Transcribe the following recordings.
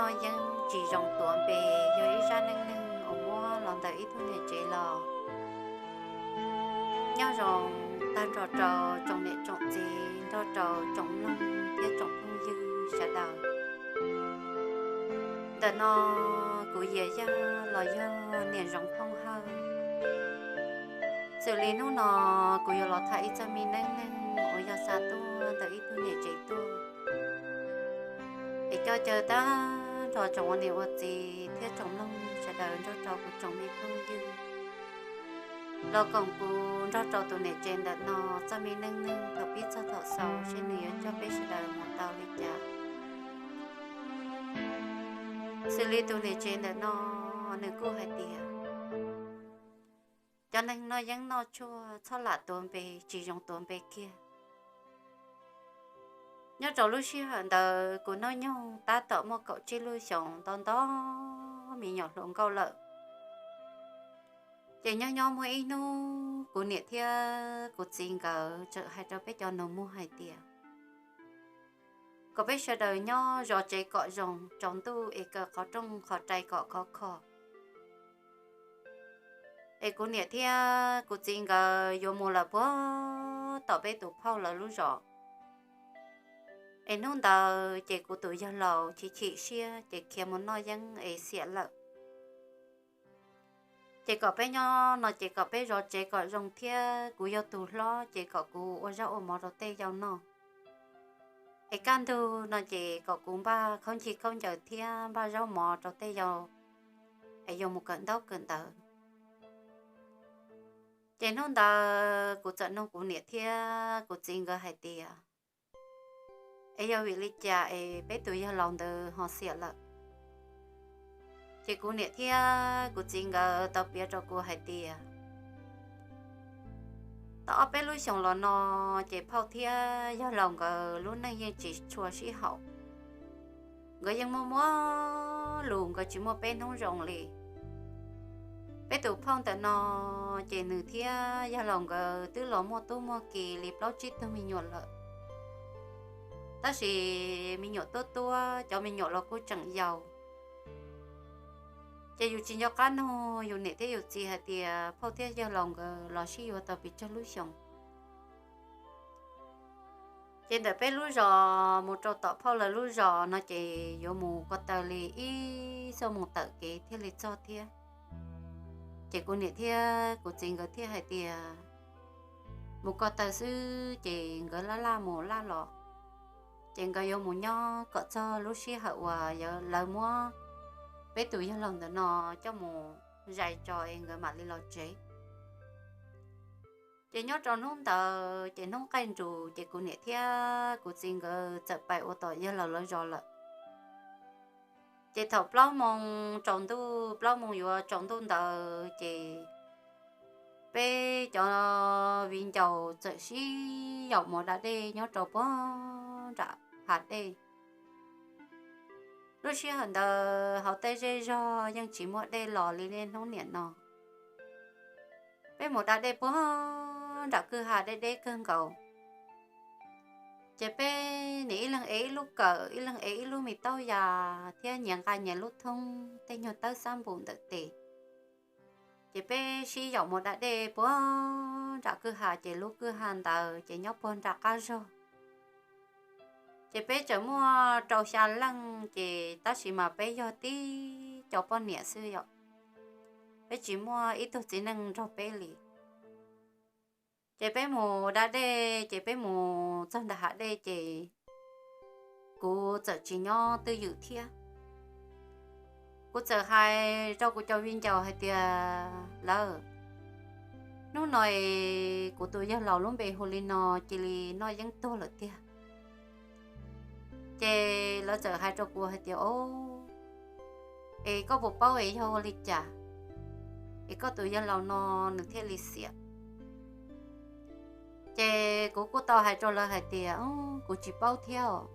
Yeeb tsis zoo tuav npe, yog ib zaj neej neeg uas muab los ntawm ib tug niam tsev los nyob zoo tag nrho rau tsoom niam tsoom txiv nrog rau tsoom mloog thiab tsoom phooj ywg sawv daws. Ntawm no kuv Yias Yaj los yog niam Zoov Phooj Hawj. Xws li hnub no kuv yuav los tham ib txoj me neej neeg uas yog xa tuaj ntawm ib tug niam tsev tuaj, es coj caw tag nrho tsoom ua niam ua txiv thiab tsoom mloog sawv daws nrog rau kuv tsoom me phooj ywg los koom kuv nrog rau tus niam tsev ntawm no txoj me neej neeg thaum pib txog thaum xaus seb nws yuav coj peb sawv daws mus tau li cas. Xws li tus niam tsev ntawm no, nws kuj hais tias, cov neeg noj yeeb noj tshuaj txhob lam tuav npe, tsis zoo tuav npe kiag. Nyob rau lub sij hawm ntawd kuv hnub nyoog tab tom muaj kaum tsib lub xyoos, nto nto me nyuam hluas nkauj lawm. Ces nyob nyob muaj ib hnub kuv niam thiab kuv txiv nkawd txawm hais rau peb cov nus muag hais tias kom peb sawv daws nyob zov tsev kom zoo, tsaus ntuj es kaw qhov rooj qhov rai kom khov kho. Es kuv niam thiab kuv txiv nkawd yuav mus lawm puag tom peb tus phauj lawv lub zos. Es hnub ntawd ces kuv tus yawg laus chim chim siab ces khiav mus noj yeeb es xiam lawm. Ces kom peb nyob no ces kom peb zov tsev kom zoo thiab kuv yog tus hlob ces kom kuv ua zaub ua mov rau tej yau noj. Es kaj ntug no ces kom kuv npaj khaub ncaws khaub ncaws thiab npaj zaub mov rau tej yau es yuav mus kawm ntaub kawm ntawv. Ces hnub ntawd kuv txawm nug kuv niam thiab kuv txiv nkawd hais tias, es yog vim li cas es peb tus yawg laus ntawd ho xiam lawm? Ces kuv niam thiab kuv txiv nkawd tau piav rau kuv hais tias, tau ob peb lub xyoos los no ces phauj thiab yawg laus nkawd lub neej yeej tsis tshua sib haum. Nkawd yeej muaj muaj lus, nkawd tsis muaj peb hnub zoo li. Peb tus phauj ntawm no ces nws thiab yawg laus nkawd twb los muaj tub muaj ki li plaub tsib tug me nyuam lawm, tab sis me nyuam tuab tuab, cov me nyuam los kuj tseem yau. Ces yus tsis nco qab nug yus niam thiab yus txiv hais tias phauj thiab yawg laus nkawd los sib yuav tau pes tsawg lub xyoos. Ces ntawm peb lub zos mus rau tom phauj lawv lub zos no ces yuav mus ko taw li ib xuab moos tawm kev thiaj li txog thiab. Ces kuv niam thiab kuv txiv nkawd thiaj hais tias, mus ko taw xwb ces nkawd laj laj mus laj los, ces nkawd yuav mus nyob kom txog lub sij hawm uas lawv muab peb tus yawg laus ntawm no coj mus zais tso es nkawd mam li los tsev. Ces nyob rau hnub ntawd ces hnub qaij nrus ces kuv niam thiab kuv txiv nkawd txawm pais ua tom yawg laus lawv zos lawm. Ces thaum plaub moos tsaus ntuj, plaub moos yuav tsaus ntuj ntawd ces peb cov viv ncaus txawm sib yaum mus da dej nyob rau puag nram hav dej. Lub sij hawm ntawd hauv tej zej zog yeej tsis muaj dej los li niaj hnub niam no. Peb mus da dej puag nram kwj ha deb deb kawg nkaus. Ces peb nim ib leeg ev ib lub kawm, ib leeg ev ib lub me taub ya thiab nyias nqa nyias lub thoob, tej nyuag tawb xab npum ntawm tes. Ces peb sib yaum mus da dej puag nram kwj ha, ces lub kwj ha ntawd ces nyob puag nram qab zog. Ces peb tseem muaj rau xya leej, ces tab sis mas peb yog tib cov poj niam xwb yom, peb tsis muaj ib tug txiv neej nrog peb li. Ces peb mus da dej, ces peb mus txog nram hav dej ces kuv txawm tsis nyob twj ywm thiab. Kuv txawm hais rau kuv cov viv ncaus hais tias, lawv, hnub no es kuv tus yawg laus lub npe hu li no, cia li noj yeeb tuag lawm tiag. Ces lawv txawm hais rau kuv hais tias, o, es koj puas paub es yog ua li cas es koj tus yawg laus no nws thiaj li xiam? Ces kuv kuj tau hais rau lawv hais tias, kuv tsis paub thiab os.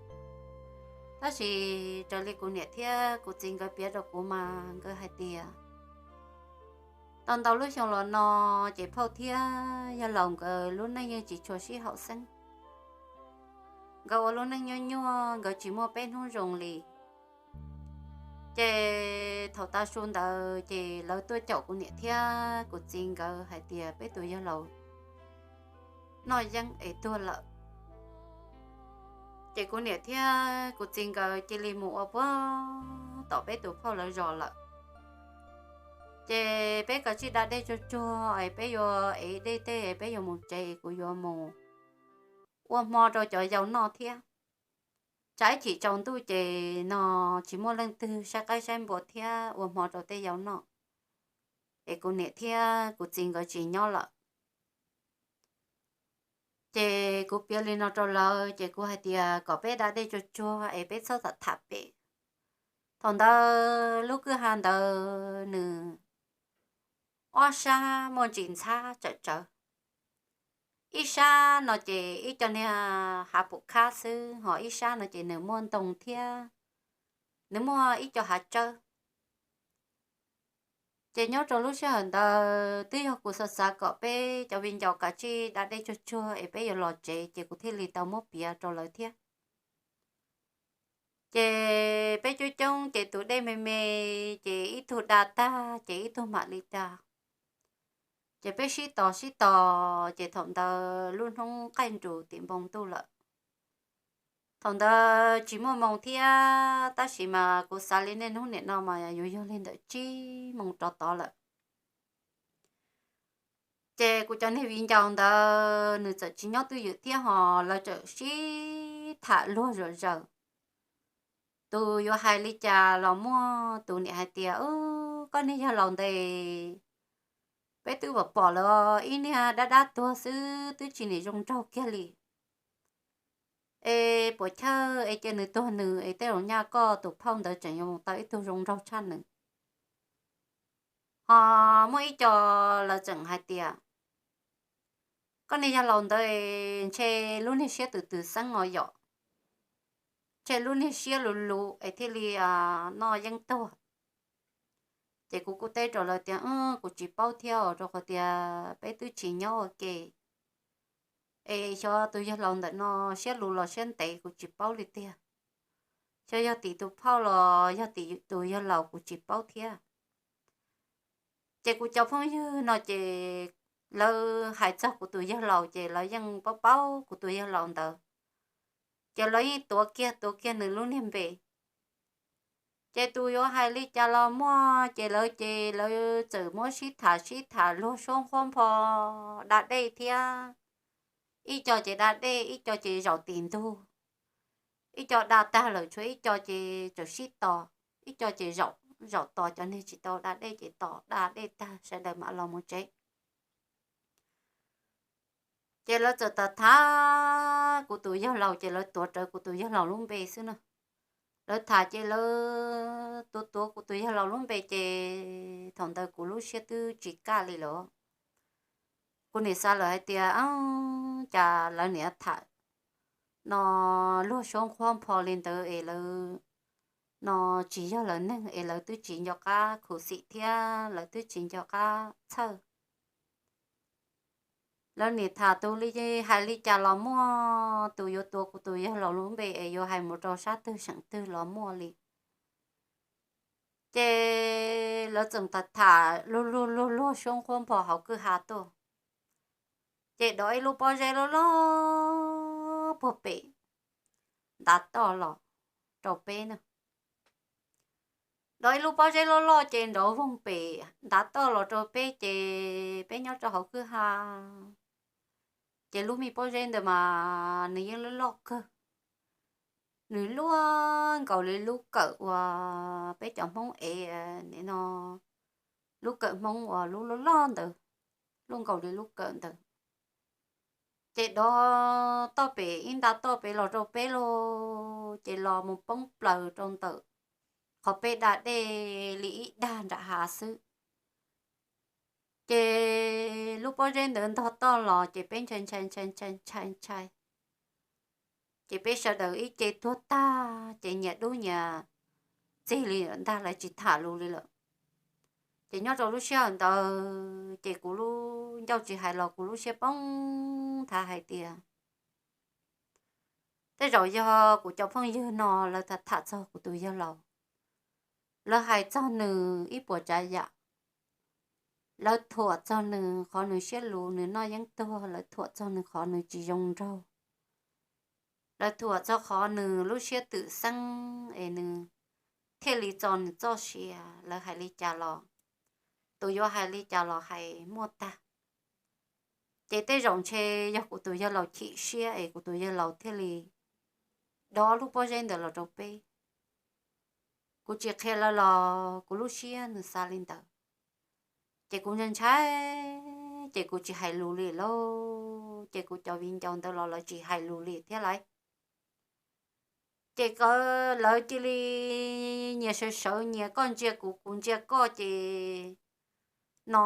Tab sis raws li kuv niam thiab kuv txiv nkawd piav rau kuv mas nkawd hais tias, tau ntau lub xyoo los no ces phauj thiab yawg laus nkawd lub neej yeej tsis tshua sib haum xeeb. Nkawd ua lub neej nyuaj nyuaj, nkawd tsis muaj peb hnub zoo li. Ces thaum tav su ntawd ces lawv tuaj caum kuv niam thiab kuv txiv nkawd hais tias peb tus yawg laus noj yeeb es tuag lawm. Ces kuv niam thiab kuv txiv nkawd cia li mus ua puag tom peb tus phauj lawv zos lawm. Ces peb kav tsij da dej tsuag tsuag es peb yuav ev dej tej es peb yuav mus tsev es kuv yuav mus ua hmo rau cov yau noj thiab. Tsam ib chim tsaus ntuj ces no tsis muaj leej twg saib qaib saib npua thiab ua hmo rau tej yau noj, es kuv niam thiab kuv txiv nkawd tsis nyob lawm. Ces kuv piav li no rau lawv ces kuv hais tias kom peb da dej tsuag tsuag es peb txhob tham tham pem. Thaum ntawd lub kwj ha ntawd nws ob sab muaj ntsis ntxhab tsawm tsawv. Ib sab no ces ib co niag hav pum khab xwb, ho ib sab no ces nws muaj ntoo thiab nws muaj ib co hav tsawb. Ces nyob rau lub sij hawm ntawd twb yog kuv xav xav kom peb cov viv ncaus kav tsij da dej tsuag tsuag es peb yuav los tsev, ces kuv thiaj li tau muab piav rau lawv thiab. Ces peb coob coob ces tus dej me me, ces ib tug da tag ces ib tug mam li da. Ces peb sib tos sib tos ces thaum ntawd lub hnub qaij nrus tim npoo ntuj lawm. Thaum ntawd tsis muaj moo thiab, tab sis mas kuv xav li niaj hnub nim no mas yuav yog li ntawm tsib moo rov tod lawm. Ces kuv cov niag viv ncaus ntawd nws txawm tsis nyob twj ywm thiab ho lawv txawm sib tham luag zom zaws. Tus yuav hais li cas los muaj tus niam hais tias, koj niag yawg laus ntawd, peb twb pom pom lawv ib niag dab dab tuag xwb twb tsis nim zoo nraug kiag li. Es puas chawj es cia nws tuag nws es tej zaum nyaj koj tus phauj ntawd tseem yuav mus tau ib tug zoo nraug tshaj nws. Ho muaj ib co lawv tseem hais tias, koj niag yawg laus ntawd ntshe lub niag siab tus twm xeeb os yom, ntshe lub niag siab luv luv es thiaj li noj yeeb tuag. Ces kuv kuj teb rau lawv tias, kuv tsis paub thiab os, rau qhov tias peb twb tsis nyob ua ke. Es xyov tus yawg laus ntawm no siab luv los siab ntev kuv tsis paub li tiag. Xyov yog tim tus phauj los yog tim tus yawg laus kuv tsis paub thiab. Ces kuv cov phooj ywg no ces lawv hais txog kuv tus yawg laus ces lawv yeej paub paub kuv tus yawg laus ntawd. Ces lawv yeej tuav kiag tuav kiag nws lub niag npe. Ces tus yuav hais li cas los muaj, ces lawv ces lawv txawm muab sib tham sib tham luag suab nqhuab npho da dej thiab. Ib co ces da dej, ib co ces zaum tim ntug, ib co da tag lawm tshuav ib co ces tseem sib tos, ib co ces zaum, zaum tos cov niag tsis tau da dej ces tos da dej tag sawv daws mam los mus tsev. Ces lawv txawm tham tham kuv tus yawg laus ces lawv tuav rawv kuv tus yawg laus lub npe xwb na. Lawv tham ces lawv tuav tuav kuv tus yawg laus lub npe ces thaum ntawd kuv lub siab twb tsis kaj li lawm. Kuv nim xav lawm hais tias, cas lawv niaj tham no luag suab nqhuab npho li ntawd es lawv no tsis yog lawv neeg es lawv twb tsis nco qab khuv xim thiab lawv twb tsis nco qab txhawj. Lawv nim tham tus li hais li cas los muaj, tus yuav tuav kuv tus yawg laus lub npe es yuav hais mus rau sab twg seem twg los muaj li. Ces lawv txawm tham tham luag luag luag luag suab nqhuab npho hauv kwj ha tuaj. Ces dov ib lub pob zeb loj loj puag pem ntav toj los rau peb na. Dov ib lub pob zeb loj loj ces nrov voog pem ntav toj los rau peb ces peb nyob rau hauv kwj ha. Ces lub me pob zeb ntawd mas nws yeej loj loj kawg. Nws luaj nkaus li lub kawm uas peb cov Hmoob ev no, lub kawm Hmoob uas lub loj loj ntawd, luaj nkaus li lub kawm ntawd. Ces dov toj pem ib ntav toj pem los rau peb lauj, ces los mus poob plaws rau ntawm qhov peb da dej li ib dag nram hav xwb. Ces lub pob zeb ntawd ntog toj los ces peb ntshai ntshai ntshai ntshai ntshai ntshai. Ces peb sawv daws ib ce tuag tag ces nyias dub nyias txig li ntag, lawv tsis tham lus li lawm. Ces nyob rau lub sij hawm ntawd ces kuv lub ncauj tsis hais los kuv lub siab poob thav hais tias tej zaum yog kuv cov phooj ywg no lawv tham tham txog kuv tus yawg laus, Lawv hais txog nws ib puas tsav yam, lawv thuam txog nws qhov nws siab luv, nws noj yeeb tuag, lawv thuam txog nws qhov nws tsis zoo nraug, lawv thuam txog qhov nws lub siab twm xeeb es nws thiaj li txo nws txoj sia. Lawv hais li cas los, tus yuav hais li cas los hais muaj tag. Ces tej zaum ntshe yog kuv tus yawg laus chim siab es kuv tus yawg laus thiaj li dov lub pob zeb ntawd los rau peb. Kuv tsis qhia lawv los kuv lub siab nws xav li ntawd. Ces kuv ntshai ntshai, ces kuv tsis hais lus li lauj. Ces kuv cov viv ncaus ntawd los lawv tsis hais lus li thiab lauj. Ces lawv cia li nyias sawv sawv, nyias koj ntsia kuv, kuv ntsia koj, ces no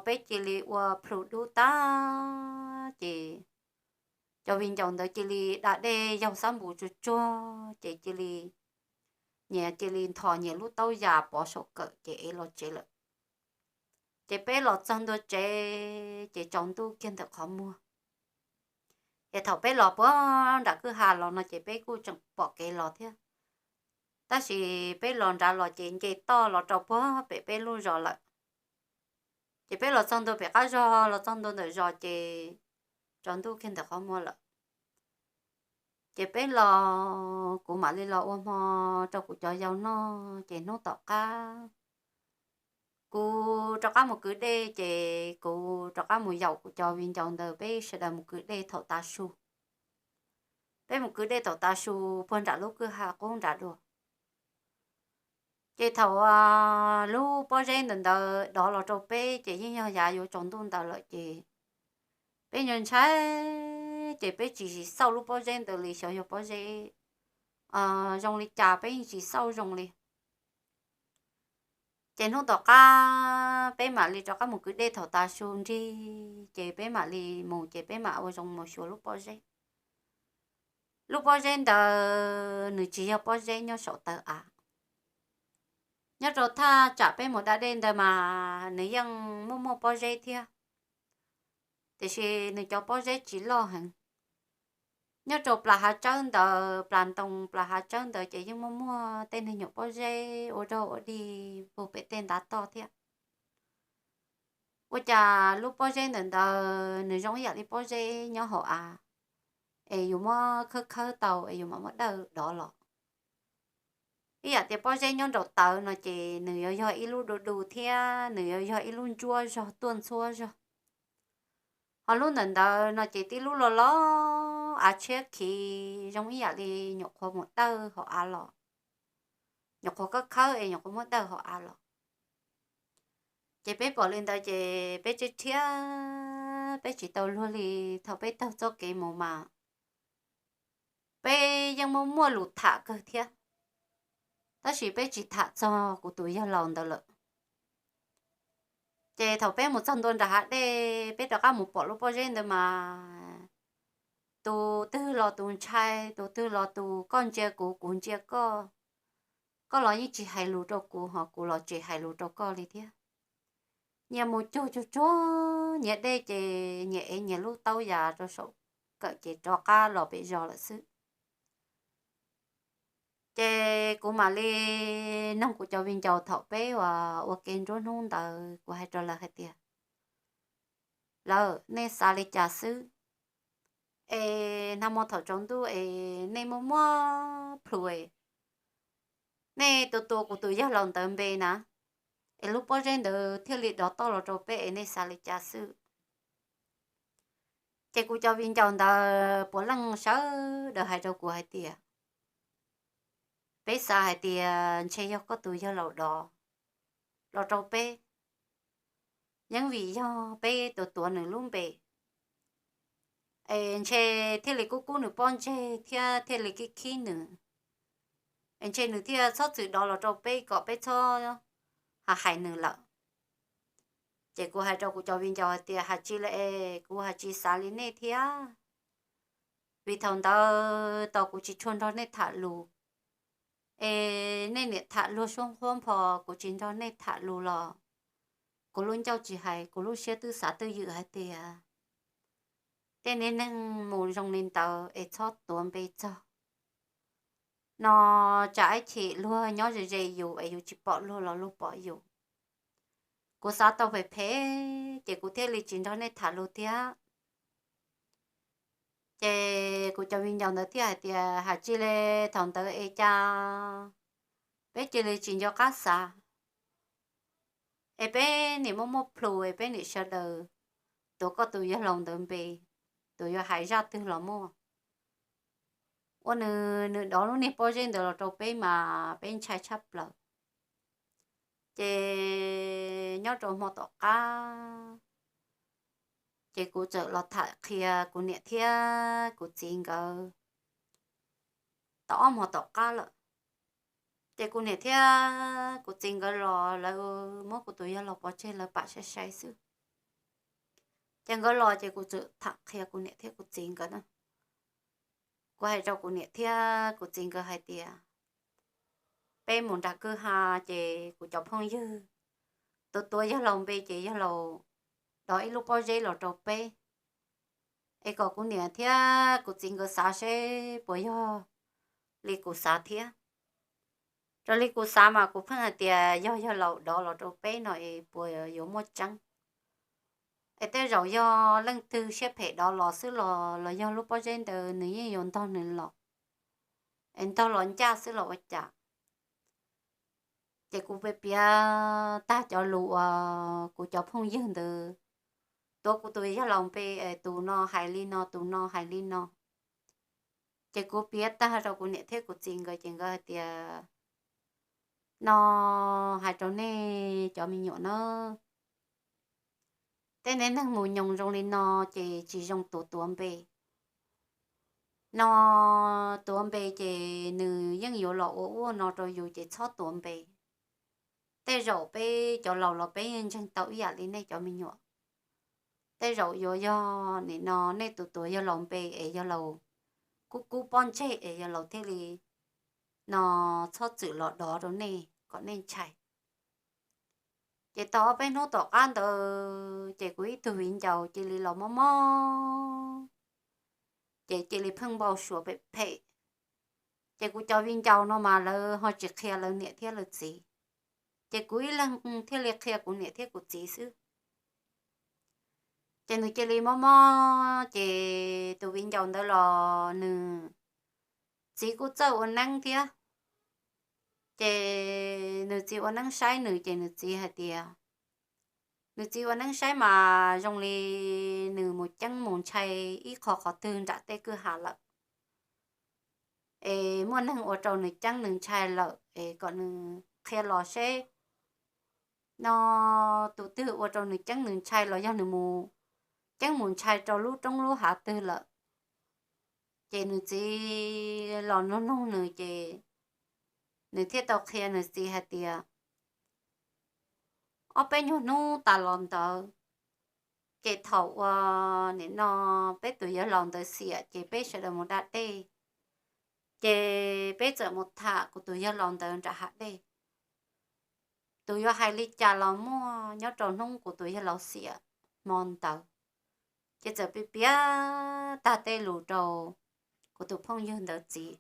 peb cia li ua plhus dub tag. Ces cov viv ncaus ntawd cia li da dej yaug xab npus tsuag tsuag, ces cia li, nyias cia li nthos nyias lub taub yas pov saum kawm ces ev los tsev lawm. Ces peb los txog ntua tsev ces tsaus ntuj kiag ntawm qhov muag. Ces thaum peb los puag nram kwj ha los no ces peb kuj tseem pom kev los thiab, tab sis peb los nrad los ces nce toj los rau puag pem peb lub zos lawm. Ces peb los txog ntua pem qab zog, los txog ntua ntawm zos ces tsaus ntuj kiag ntawm qhov muag lawm. Ces peb los, kuv mam li los ua hmo rau kuv cov yau noj. Ces hnub tom qab kuv rov qab mus kwv dej, ces kuv rov qab mus yaum kuv cov viv ncaus ntawd, peb sawv daws mus kwv dej thaum tav su. Peb mus kwv dej thaum tav su puag nram lub kwj ha qub nrad dua. Ces thaum lub pob zeb ntawd ntawd dov los rau peb ces yeej yog yav yuav tsaus ntuj ntawd lawm ces peb ntshai ntshai, ces peb tsis xauj lub pob zeb ntawd li, xyov yog pob zeb zoo li cas peb yeej tsis xauj zoo li. Ces hnub tom qab peb mam li rov qab mus kwv dej thaum tav su nrig, ces peb mam li mus ces peb mam ua zoo mus xyuas lub pob zeb. Lub pob zeb ntawd nws tsis yog pob zeb nyob saum taw av. Nyob rau thaj tsam peb mus da dej ntawd mas nws yeej muaj muaj pob zeb thiab, tiam sis nws cov pob zeb tsis loj heev. Nyob rau plas hav tsawb ntawd, plas ntoo plas hav tsawb ntawd ces yeej muaj muaj tej neeg nyuam pob zeb ua dog ua dig puag pem tej ntav toj thiab. Ua cas lub pob zeb ntawm ntawd nws zoo ib yam li pob zeb nyob hauv av, es yus muab khawb khawb tau es yus mam muab dawj dov los. Ib yam tias pob zeb nyob nraum tawv no ces nws yuav yog ib lub du du thiab nws yuav yog ib lub ntsuab zog tuaj ntxhuab zog. Ho lub ntawm ntawd no ces tib lub loj loj av tshiab khiv zoo ib yam li nyuam qhuav mus dawj hauv av los, nyuam qhuav khawb khawb es nyuam qhuav muab dawj hauv av los. Ces peb pom li ntawd ces peb tshiab tshiab, peb tsis tau luag li. Thaum peb taug txoj kev mus mas peb yeej muaj muaj lus tham kawg thiab, tab sis peb tsis tham txog kuv tus yawg laus ntawd lawm. Ces thaum peb mus txog ntua nram hav dej peb rov qab mus pom lub pob zeb ntawd mas tus twg los tus ntshai, tus twg los tus koj ntsia kuv, kuv ntsia koj. Koj los yeej tsis hais lus rau kuv, ho kuv los tsis hais lus rau koj li thiab. Nyias mus cug tsuag tsuag nyias dej ces nyias ev nyias lub taub yas rau saum kawm ces rov qab los pem zos lawm xwb. Ces kuv mam li noog kuv cov viv ncaus thaum peb uas ua ke nruab hnub ntawd, kuv hais rau lawv hais tias, lawv, nej xav li cas xwb? Es nag hmo thaum tsaus ntuj es nej muaj muaj plhus, nej tua tua kuv tus yawg laus ntawd npe na, es lub pob zeb ntawd thiaj li dov toj los rau peb es nej xav li cas xwb? Ces kuv cov viv ncaus ntawd puav leej sawv daws hais rau kuv hais tias, peb xav hais tias ntshe yog koj tus yawg laus dov los rau peb, yeej vim yog peb tua tuav nws lub npe, es ntshe thiaj li kub kub nws pob ntseg thiab thiaj li khib khib nws, es ntshe nws thiaj txhob txwm dov los rau peb kom peb txhob hais nws lawm. Ces kuv hais rau kuv cov viv ncaus hais tias, hais tsis li es kuv hais tsis xav li nej thiab, vim thaum ntawd tos kuv tsis tshua nrog nej tham lus, es nej niam tham luag suab nqhuab npho, kuv tsis nrog nej tham lus los kuv lub ncauj tsis hais, kuv lub siab twb xav twj ywm hais tias tej niag neeg mus zoo li ntawd es txhob tuav npe txog. no tsam ib chim luag nyob ze ze yus es yus tsis pom luag los luag pom yus. Kuv xav tau phem phem ces kuv thiaj li tsis nrog nej tham lus thiab. Ces kuv cov viv ncaus ntawd thiaj hais tias, hais tsis li, thaum ntawd es cas peb cia li tsis nco qab xav, es peb nim muaj muaj plhus es peb nim sawv daws tuav koj tus yawg laus ntawd npe, tus yuav hais zaj twg los muaj. Ua nws, nws dov lub niag pob zeb ntawd los rau peb mas peb ntshai tshaj plaws. Ces nyob rau hmo tom qab, ces kuv txawm los tham qhia kuv niam thiab kuv txiv nkawd tau ob hmo tom qab lawm. Ces kuv niam thiab kuv txiv nkawd los lawv muab kuv tus yawg laus pov tseg lawv pam sai sai xwb. Ces nkawd los ces kuv txawm tham qhia kuv niam thiab kuv txiv nkawd na. Kuv hais rau kuv niam thiab kuv txiv nkawd hais tias, peb mus nram kwj ha ces kuv cov phooj ywg tuav tuav yawg laus npe ces yawg laus dov ib lub pob zeb los rau peb. Es kom kuv niam thiab kuv txiv nkawd xav seb puas yog li kuv xav thiab. Raws li kuv xav mas kuv pheej hais tias yog yawg laus dov los rau peb no es puas yuav muaj tseeb. Es tej zaum yog leej twg siab phem dov los xwb los, los yog lub pob zeb ntawd nws yeej yuav ntog nws los, es ntog los ncaj xwb los ua cas. Ces kuv piav piav tag cov lus uas kuv cov phooj ywg ntawd tuav kuv tus yawg laus npe, es tus no hais li no, tus no hais li no. Ces kuv piav tag rau kuv niam thiab kuv txiv nkawd ces nkawd hais tias, no hais rau nej cov me nyuam na, tej neeg mus nyoos zoo li no ces tsis zoo tuav tuav npe. No tuav npe ces nws yeej yuav los ua ub ua no rau yus ces txhob tuav npe. Tej zaum peb cov laus los peb yeej ntseeg tau ib yam li nej cov me nyuam. Tej zaum yuav yog nim no nej tus tuav yawg laus npe es yawg laus kub kub pob ntseg es yawg laus thiaj li no txhob txwm los dov rau nej kom nej ntshai. Ces tau ob peb hnub tom qab ntawd ces kuv ib tug viv ncaus cia li los mob mob, ces cia li pheej npau suav phem phem. Ces kuv cov viv ncaus no mas lawv ho tsis qhia lawv niam thiab lawv txiv, ces kuv ib leeg thiaj li qhia kuv niam thiab kuv txiv xwb. Ces nws cia li mob mob, ces tus viv ncaus ntawd los nws txiv kuj txawj ua neeb thiab. Ces nws txiv ua neeb saib nws, ces nws txiv hais tias, nws txiv ua neeb saib mas zoo li nws mus ceeb mus ntshai ib qho qhov twg nram tej kwj ha lawm, es muaj neeg ua rau nws ceeb nws ntshai lawm es kom nws qhia los seb no tus twg ua rau nws ceeb nws ntshai los yog nws mus ceeb mus ntshai rau lub roob lub hav twg lawm. Ces nws txiv los nug nug nws ces nws thiaj tau qhia nws txiv hais tias, ob peb nyuag hnub tas los ntawd, ces thaum uas nim no peb tus yawg laus ntawd xiam ces peb sawv daws mus da dej, ces peb txawm mus tham kuv tus yawg laus ntawd nram hav dej. Tus yuav hais li cas los muaj, nyob rau hnub kuv tus yawg laus xiam hmo ntawd, ces txawm piav piav tag tej lus rau kuv tus phooj ywg ntawd txiv.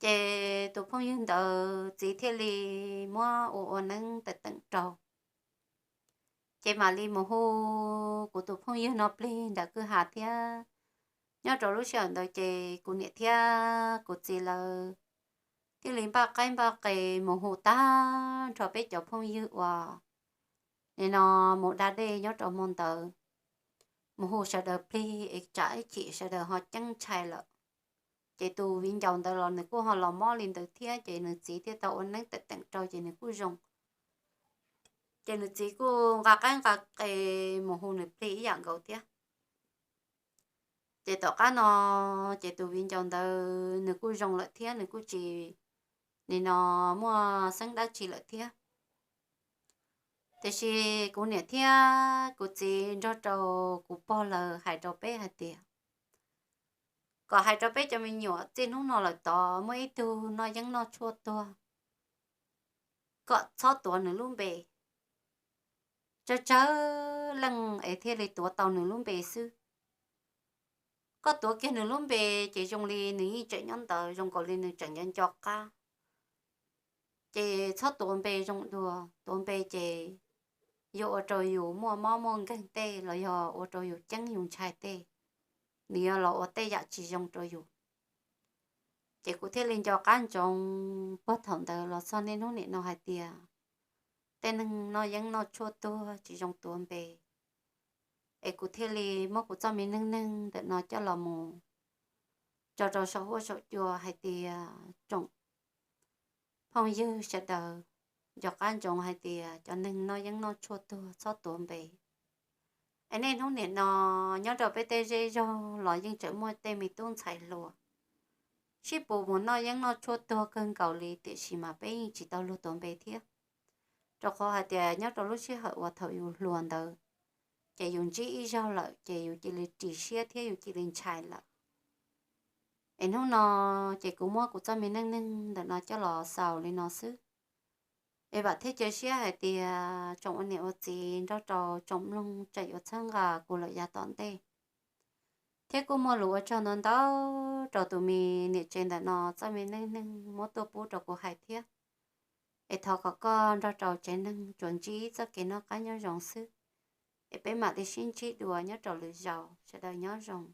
Ces tus phooj ywg ntawd txiv thiaj li muab ua ua neeb teem teem rau. Ces mam li mus hu kuv tus phooj ywg no plig nram kwj ha thiab. Nyob rau lub sij hawm ntawd ces kuv niam thiab kuv txiv lawv thiaj li npaj qaib npaj qe mus hu tag nrho peb cov phooj ywg uas nim no mus da dej nyob rau hmo ntawd, mus hu sawv daws plig es tsam ib chim sawv daws ho ceeb ntshai lawm. Ces tus viv ncaus ntawd los nws kuj ho los mob li ntawd thiab, ces nws txiv thiaj tau ua neeb teem teem rau ces nws kuj zoo. Ces nws txiv kuj nqa qaib nqa qe mus hu nws plig ib yam nkaus thiab. Ces tom qab no, ces tus viv ncaus ntawd nws kuj zoo lawm thiab, nws kuj tsis nim no muaj xeeb dab tsi lawm thiab. Tiam sis kuv niam thiab kuv txiv nrog rau kuv pog lawv hais rau peb hais tias, kom hais rau peb cov me nyuam txij hnub no lawm tod muaj ib tug noj yeeb noj tshuaj tuag, kom txhob tuav nws lub npe. Tsawg tsawg leej es thiaj li tuav tau nws lub npe xwb. Koj tuav kiag nws lub npe ces zoo li nws yeej tseem nyob ntawd, zoo nkaus li nws tseem nco nco qab. Ces txhob tuav npe zoo dua, tuav npe ces yuav ua rau yus muaj mob muaj nkeeg tej los yog ua rau yus ceeb yus ntshai tej, nws yuav los ua tej yam tsis zoo rau yus. Ces kuv thiaj li nco qab ntsoov puag thaum ntawd los txog niaj hnub nim no hais tias tej neeg noj yeeb noj tshuaj tuag tsis zoo tuav npe. Es kuv thiaj li muab kuv txoj me neej neeg ntawm no coj los mus tso rau saum huab saum cua hais tias tsoom phooj ywg sawv daws nco qab ntsoov hais tias cov neeg noj yeeb noj tshuaj tuag txhob tuav npe. Es niaj hnub nim no nyob rau peb tej zej zog los yeej tseem muaj tej me tub ntxhais hluas sib pus mus noj yeeb noj tshuaj tuag kawg nkaus li, tiam sis mas peb yeej tsis tau luag tuav npe thiab. Rau qhov hais tias nyob rau lub sij hawm uas thaum yus hluas ntawd, ces yus ntsib ib zaug lawm ces yus cia li ris siab thiab yus cia li ntshai lawm. Es hnub no ces kuv muab kuv txoj me neej neeg ntawm no coj los xaus li no xwb. Es vam thiab cia siab hais tias tsoom ua niam ua txiv nrog rau tsoom mloog tseem yuav txhawb nqa kuv lawm yav tom ntej. Thiab kuj muaj lus ua tsaug ntau ntau rau tus me niam tsev ntawm no txoj me neej neeg muab tuaj pub rau kuv hais thiab. Es thov kom koj nrog rau tsev neeg tsuas ntsib txoj kev noj qab nyob zoo xwb. Es peb mam li sib ntsib dua nyob rau lwm zaus, sawv daws nyob zoo.